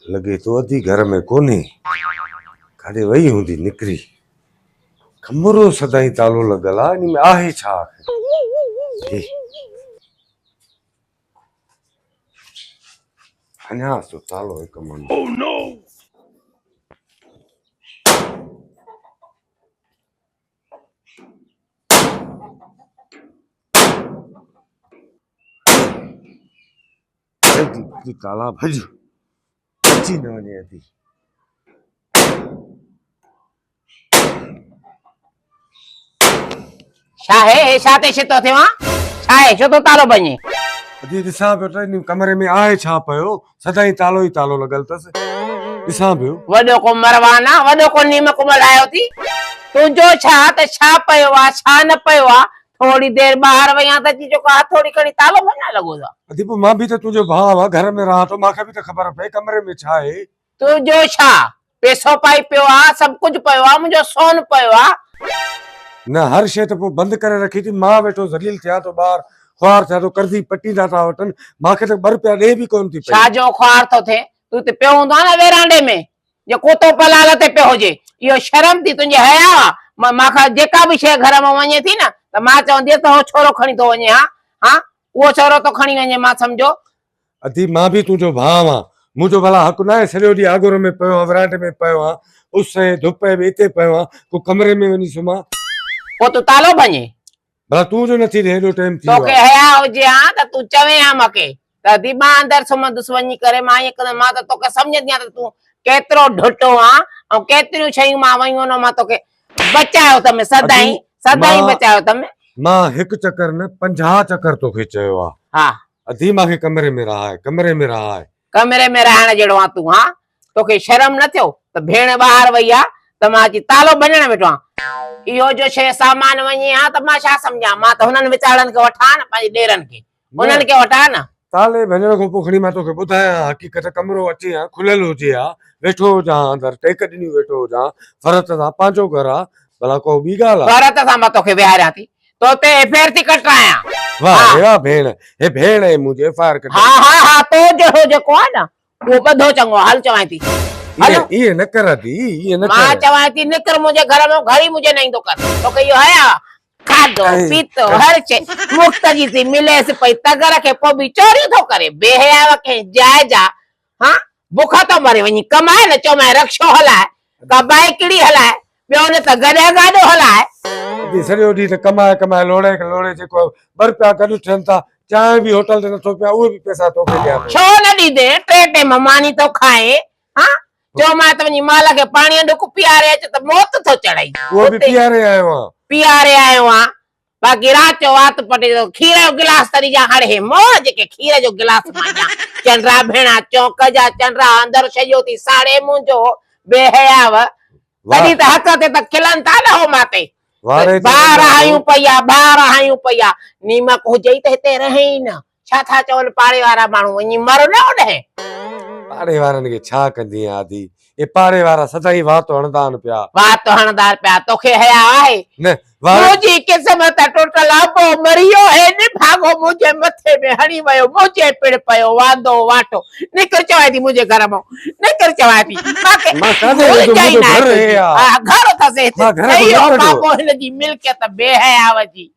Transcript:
لڳي ٿو اڌي گهر ۾ ڪونهي. ڪاڏي وئي هوندي نڪري. ڪمرو سدائين تالو لڳل آ، انهي ۾ آهي ڇا آخر؟ هي هنيانس ٿو تالو هڪ منهن. ڀڄ ڀڄ تالا ڀڄ اچي نه وڃي ادي. ڇا هي هي ڇا تي ڇتو ٿيو آن ڇا هي ڇو ٿو تالو ڀڃي. ادي ڏسان پيو ته ان ڪمري ۾ آهي ڇا پيو سدائين تالو ئي تالو لڳل اٿس ڏسان پيو. وڏو ڪو مروان آ وڏو ڪو نيمڪ ملهايو ٿي تنهنجو ڇا ته ڇا پيو آ ڇا نه پيو آ ٿوري دير ٻاهر ويان ته اچي جيڪو هٿوڙي کڻي تالو ڀڃڻ لڳو ٿا. ادي پوء مان به ته تنهنجو ڀاء آهيان، گهر ۾ رهان ٿو، مان کي به ته خبر پئي ڪمري ۾ ڇا آهي. تنهنجو ڇا؟ پئسو پائي پيو آ، سڀ ڪجهه پيو آ، منهنجو سون پيو آ. نه هر شيء ته پوء بند ڪري رکي ٿي، مان ويٺو ذليل ٿيان ٿو، ٻار خوار ٿيان ٿو، قرضي پٽيندا ٿا وٺن، مان کي ته ٻه رپيا ڏي به ڪونه ٿي پئي. ڇا جو خوار ٿو ٿئين، تون ته پيو هوندو آهين نه ويرانڊي ۾. جو ڪوتو پلال تي پيو هجي. اهو شرم ٿي تنهنجي حياء آ. مان کان جيڪا به شيء گهر مان وڃي ٿي نه ته مان چونديس ته هو ڇورو کڻي ٿو وڃي ها ها اهو ڇورو ٿو کڻي وڃي مان سمجهو. ادي مان به تنهنجو ڀاء آهيان. منهنجو ڀلا حق ناهي سڄو ڏينهن آڳر ۾ پيو آهيان ورانڊي ۾ پيو آهيان اس ۽ ڌپ ۽ به اتي پيو آهيان ڪو ڪمري ۾ وڃي سمهان. پوء تون تالو ڀڃين. ڀلا تون جو نٿي ڏي ايڏو ٽيم ٿي ويو توکي حياء هجي ها ته تون چوين ها مونکي ته ادي مان اندر سمهندس وڃي ڪري مان ائين ڪندس مان ته توکي سمجهندي آهيان ته تون ڪيترو ڍٽو آن ۽ ڪيتريون شيون مان ويون آهن مان توکي بچايو اٿم سدائين سدائين بچايو اٿم. مان هڪ چڪر نه 50 چڪر توکي چيو آ. ها. ادي مانکي ڪمري ۾ رهاء ڪمري ۾ رهاء. ڪمري ۾ رهائڻ جهڙو آن تون ها توکي شرم نه ٿيو ته ڀيڻ ٻاهر وئي آ ته مان اچي تالو ڀڃڻ ويٺو آن. اهو جو شيء سامان وڃي ها ته مان ڇا سمجهان، مان ته هنن ويچارن کي وٺان نه پنهنجي ڏيرن کي، انهن کي وٺان نه. تالي ڀڃڻ کان پوء کڻي مان توکي ٻڌايان ها حقيقت، ڪمرو اچي ها، کليل هجي ها، ويٺو هجان ها اندر، ٽيڪ ڏني ويٺو هجان ها، فرحت سان، پنهنجو گهر آ، ڀلا ڪو ٻي ڳالهه آ. فرحت سان مان توکي ويهاريان ٿي، تو تي ايف I R ٿي ڪٽرايان. واهه ري واهه ڀيڻ، هي ڀيڻ آهي منهنجي، ايف I R ڪٽرائي. ها ها ها، تو جهڙو جيڪو آ نه، اهو ٻڌو چڱو آ، هل چوانء ٿي. هل. ائين نه ڪر ادي، ائين نه ڪر. مان چوانء ٿي نڪر منهنجي گهر مان، گهر ئي منهنجي نه ايندو ڪر. توکي اهو حياء آ؟ کاڌو پيتو هر شيء مفت جي ٿي مليس پئي، تڳر کي پوء به چوريون ٿو ڪري. بي حياء ڪنهن جاء جا، ها؟ بک ٿو مري، وڃي ڪماء نه، چومانء رڪشو هلاء، ڪا بائيڪڙي هلاء، ٻيو نه ته گڏهه گاڏو هلاء. ادي سڄو ڏينهن ته ڪمائي ڪمائي لوڙي لوڙي جيڪو ٻه رپيا گڏ ٿين ٿا، چانهه به هوٽل تي نٿو پيان، اهي به پئسا توکي ڏيان ٿو. ڇو نه ڏيندين، ٽي ٽيم ماني ٿو کائين، ها؟ چيومانء ته وڃي مال کي پاڻيء ڍڪ پياري اچ ته موت ٿو چڙهئي. اهو به پياري آيو آهيان. پياري آيو آهيان. باقي رات جو وات پٽي ٿو کير جو گلاس تري جا هڙ هي موهه جيڪي کير جو گلاس مان ڏيان. چنڊا ڀيڻا چونڪ جا چنڊا اندر سڄو ٿي ساڙي منهنجو بي حياء. تڏهن ته حق تي ته کلن ٿا نه هو ماتي. ٻاهر آيون پئي آ ٻاهر آيون پئي آ. نيمڪ هجئي ته هتي رهين ئي نه. ڇا ٿا چون پاڙي وارا ماڻهو وڃي مر نه اوڏهين. پاڙي وارن کي ڇا ڪندين آدي، اهي پاڙي وارا سدائين وات هڻندا آهن پيا. وات هڻندا آهن پيا، توکي حياء آهي؟ نه وار. منهنجي قسمت ٽٽل ابو مري ويو، هي نڀاڳو منهنجي مٿي ۾ هڻي ويو، منهنجي پڙ پيو واندو واٽو، نڪر چوانء ٿي منهنجي گهر مان، نڪر چوانء ٿي، مانکي مان ڪاڏي ويندم، گهرج ئي منهنجو ناهي گهر هي تنهنجي. آ. ها گهر اٿس هتي، مان گهر کان اهو نه ڪڍو. بابو هن جي ملڪيت بي حياء جي.